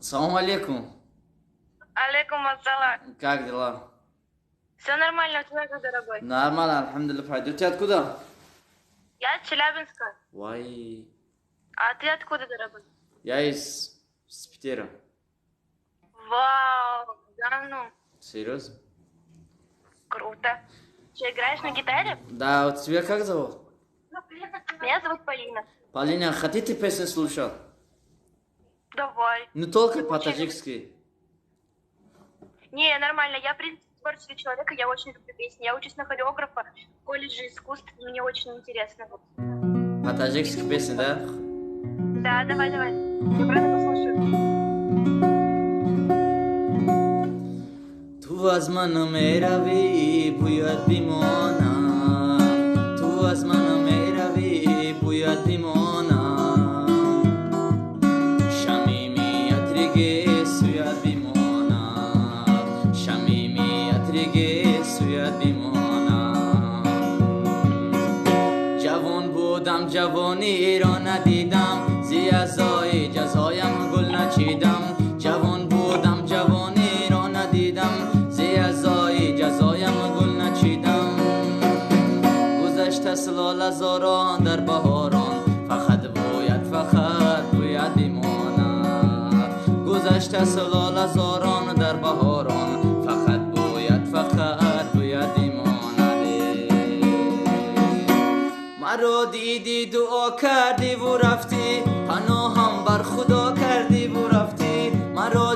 Салом алейкум. Алейкум ассалам. Как дела? Все нормально, у тебя как, дорогой? Нормально, алҳамдулиллаҳ. Пойду. Ты откуда? Я из Челябинска. Вай. А ты откуда, дорогой? Я из с Питера. Вау, да ну. Серьезно? Круто. Что, играешь на гитаре? Да, вот тебя как зовут? Меня зовут Полина. Полина, хотите песню слушать? Давай. Не только по-таджикски. Не, нормально. Я, в принципе, творческий человек, и я очень люблю песни. Я учусь на хореографа в колледже искусств, мне очень интересно. По-таджикски песни, да? Да, давай, давай. Я правда послушаю. Ту аз ман меравӣ, бояд бимонам. Ту аз ман меравӣ, бояд бимонам. Шамимият реге суяд бимонад. Шамимият реге суяд бимонад. Ҷавон будам, ҷавониро надидам. Зи азои ҷазоям гул начидам. Ҷавон будам, ҷавониро надидам. Зи азои ҷазоям гул начидам. Гузашта лолазорон дар баҳорон, фақат бояд, фақат бояд бимонад. Гузашта лолазорон дар баҳорон, фақат бояд, фақат бояд бимонад. Маро дидӣ, дуо кардиву рафтӣ, паноҳам бар Худо кардиву рафтӣ. Маро